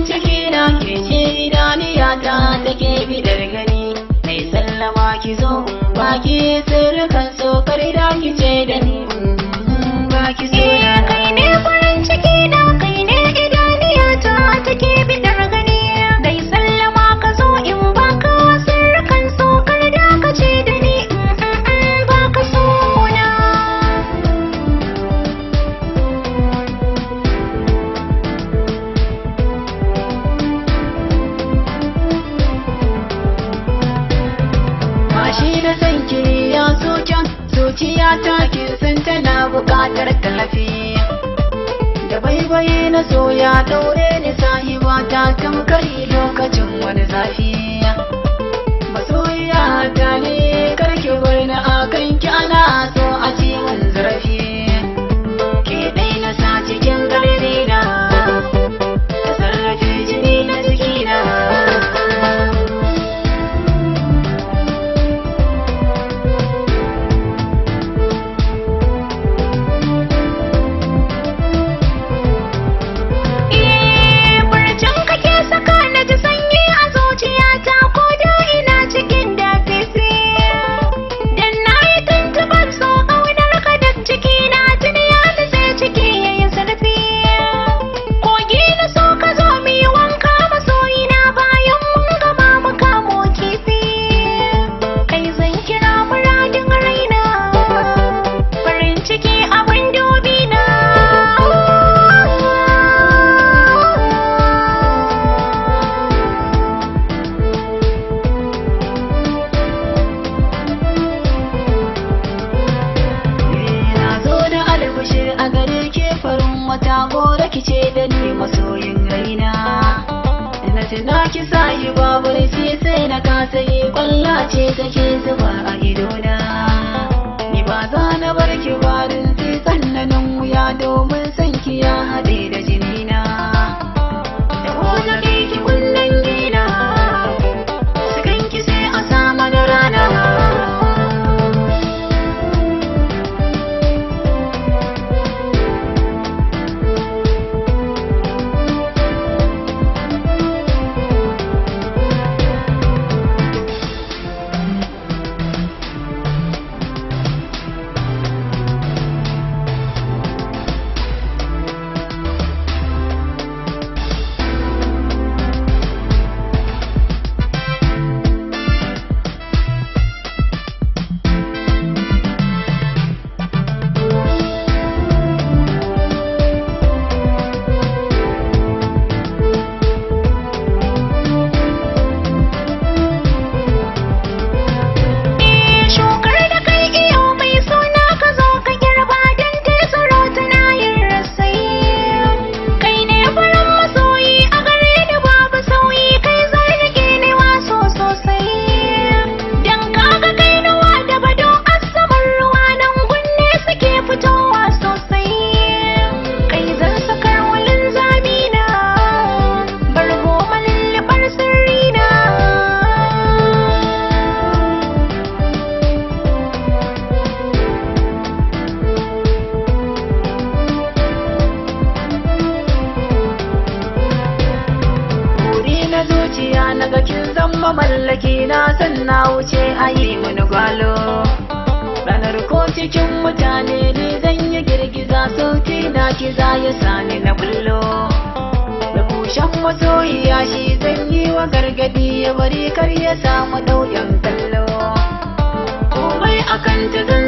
Farin ciki na ke ce idaniya ta take bidar gani. Nai sallama ki zo in baki sirrukan so kar da ki ce da ni ba ki so na. Kai ne farin ciki na, kai ne idaniya ta take bidar gani. Dai sallama ka zo in baka sirrukan so kar da ka ce da ni ba ka so na. Mashi na san ki ya soken zuciya ta kin san tana buƙatar tallafi. Da baibayi na so ya daure ni sahiba ta tamkari lokacin wani zafi. Masoyiya ta ne karki bar ni akan ki ana so a ci mun zarafi. Ke dai na sa cikin garbi na, ta sarrafe jini na jikina. Furcin kake saka na ji sanyi a zuciyata ko da ina cikin dafifi. Dan na yi tuntuɓar so ƙaunar ka duk ciki na tuni ya nutse ciki ya yi zurfi. Kogi na so ka zo mu yi wanka masoyina bayan mun gama mu kamo kifi. Kai zan kira muradin raina, farin ciki abin dubi na. Na zo da albishir a gare ke farin wata gora kice da ni masoyin raina. Na tuna ki sahi babur sai na kasa yi kwalla ce take zuba a idona. Ni ba za na bar ki barin sai tsannanin wuya domin san ki ya haɗe da jinina. Da na kai ki kunnen gina, su ganki sai a sama da rana. Shukar da kai iyo mai suna ka zo ka girba don ta tsaro tana yin rasai. Kai ne farin masoyi a gare ni babu sauyi kai zan rike ni waso sosai. Dan kaga kai nuwa da bado asaman ruwa nan gunne suke fitowa sosai. Kai zan sakar walin zamina, bargo malulluɓar sirrina. Buri na zuciya na ga kin zama mallaki na san na wuce a yi mini gwalo. Ranar ko cikin mutane ni zan yi girgiza sauti na ki za ya sani na bullo. Da bushen masoyiya shi zan yi wa gargadi ya bari kar ya samu ɗauyan kallo. Komai akan ta zan